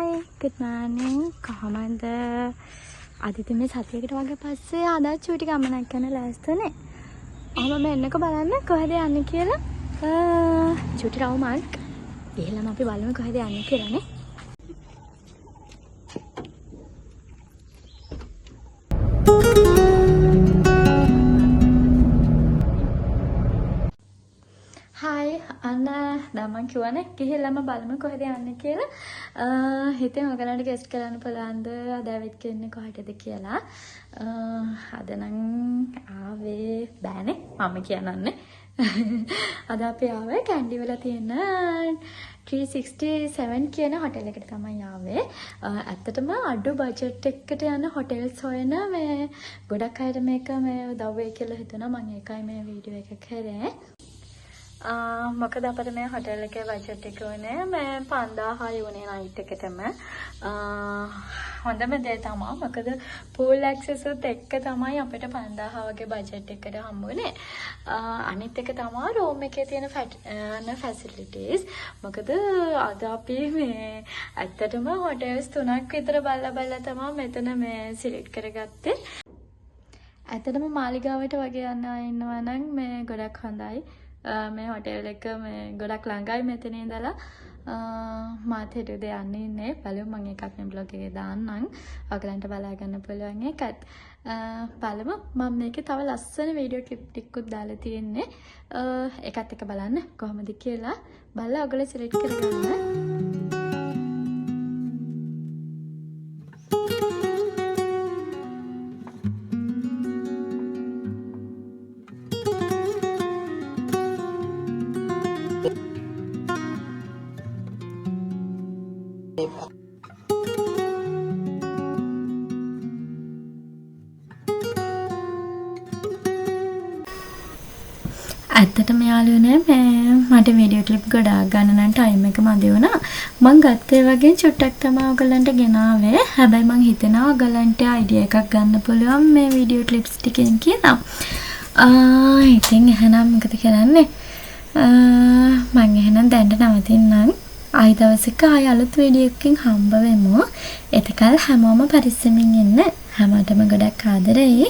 Hi, good morning. කොහොමද? අද ඉතින් මේ සතියකට වගේ පස්සේ අද චූටි ගමනක් යන ලෑස්තිනේ. ඔහොම එන්නකෝ බලන්න කොහෙද යන්නේ කියලා. චූටි රවුමක්. ගිහලම අපි බලමු කොහෙද යන්නේ කියලා නේ. හායි, අන්න දැන් මං කිව්වනේ ගිහිල්ලාම බලමු කොහෙද යන්නේ කියලා. හිතෙන් ඔයගලන්ට ගෙස්ට් කරන්න පුළුවන්ද අද ඇවිත් ඉන්නේ කොහෙටද කියලා. අද නම් ආවේ බෑනේ මම කියනන්නේ. අද අපි ආවේ කැන්ඩි වල තියෙන 367 කියන හොටෙල් එකට තමයි ආවේ. ඇත්තටම අඩු බජට් එකකට යන හොටෙල්ස් හොයන මේ ගොඩක් අයට මේක මේ උදව් වෙයි කියලා හිතුණා. මං ඒකයි මේ වීඩියෝ එක කරේ. මොකද අපිට මේ හොටෙල් එකේ බජට් එක වුණේ මේ 5000යි වුණේ නයිට් එකටම. හොඳම දේ තමා මොකද පූල් ඇක්සස් උත් එක්ක තමයි අපිට 5000 වගේ බජට් එකට හම්බුනේ. අනිත් එක තමා රූම් එකේ තියෙන ෆැසිලිටිස්. මොකද අද අපි මේ ඇත්තටම හොටෙල්ස් 3ක් විතර බලලා බලලා තමා මෙතන මේ සිලෙක්ට් කරගත්තේ. ඇත්තටම මාලිගාවට වගේ යන්න අය ඉන්නවා නම් මේ ගොඩක් හොඳයි. මේ හොටෙල් එක මේ ගොඩක් ළඟයි මෙතන ඉඳලා. මාත් හෙට උදේ යන්න ඉන්නේ. බලමු මම එකක් මේ බ්ලොග් එකේ දාන්නම්. ඔයගලන්ට බලා ගන්න පුළුවන් ඒකත්. බලමු මම මේකේ තව ලස්සන වීඩියෝ ක්ලිප් ටිකකුත් දාලා තියෙන්නේ. ඒකත් එක්ක බලන්න කොහොමද කියලා. බලලා ඔයගොල්ලෝ සිලෙක්ට් කරගන්න. ඇත්තටම යාළුවනේ මේ මට වීඩියෝ ක්ලිප් ගොඩාක් ගන්න නම් ටයිම් එක මදි වුණා. මං ගත්තේ වගේ චුට්ටක් තමයි ඔයගොල්ලන්ට ගෙනාවේ. හැබැයි මං හිතනවා ඔයගොල්ලන්ට අයිඩියා එකක් ගන්න පුළුවන් මේ වීඩියෝ ක්ලිප්ස් ටිකෙන් කියලා. ඉතින් එහෙනම් මොකද කරන්නේ? මං එහෙනම් දැනට නවතින්නම්. ආයි දවසක ආයි අලුත් වීඩියෝ එකකින් හම්බ වෙමු. එතකල් හැමෝම පරිස්සමින් ඉන්න. හැමෝටම ගොඩක් ආදරෙයි.